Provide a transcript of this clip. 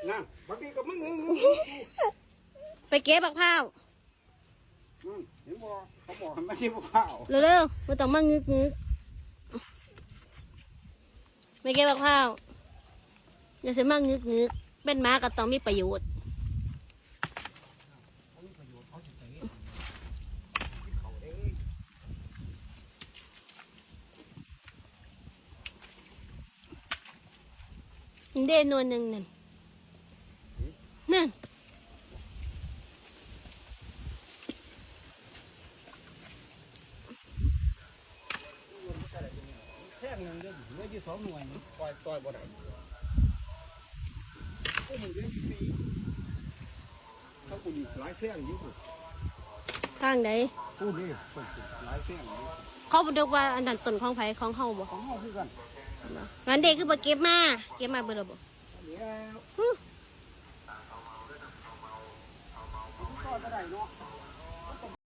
ນັ້ນ ບາງທີກໍມາງືກໆຢູ່ ໄປເກັບບັກພ້າວ ນັ້ນ ເຫັນບໍ່? ເຂົາບອກໃຫ້ມາເກັບບັກພ້າວ ເລັວໆ ບໍ່ຕ້ອງມາງຶກໆ ໄປເກັບບັກພ້າວ ຢ່າຊິມາງຶກໆ ເປັນໝາກໍຕ້ອງມີປະໂຫຍດ. ເດ້ໜ່ວຍໜຶ່ງນັ້ນ ນັ້ນ ແທ່ງໜຶ່ງເດ້ ເຫຼືອຢູ່ສອງໜ່ວຍນີ້ ປ່ອຍ ປ່ອຍບໍ່ໄດ້ ໂອ້ ມັນເຫຼືອຢູ່ສີ່ ເຂົາກໍຢູ່ຫຼາຍແຊງຢູ່ພຸ້ນ ທາງໃດ? ພຸ້ນເດ້ ຫຼາຍແຊງຢູ່ ເຂົາບໍ່ໄດ້ວ່າອັນນັ້ນຕົ້ນຂອງໃຜ? ຂອງເຮົາບໍ່? ຂອງເຮົາຄືກັນ ນັ້ນເດ້ ຄືບໍ່ເກັບມາ? ເກັບມາເບິດແລ້ວບໍ່? ແລ້ວ ຫື ມັນກໍບໍ່ໄດ້ເນາະ.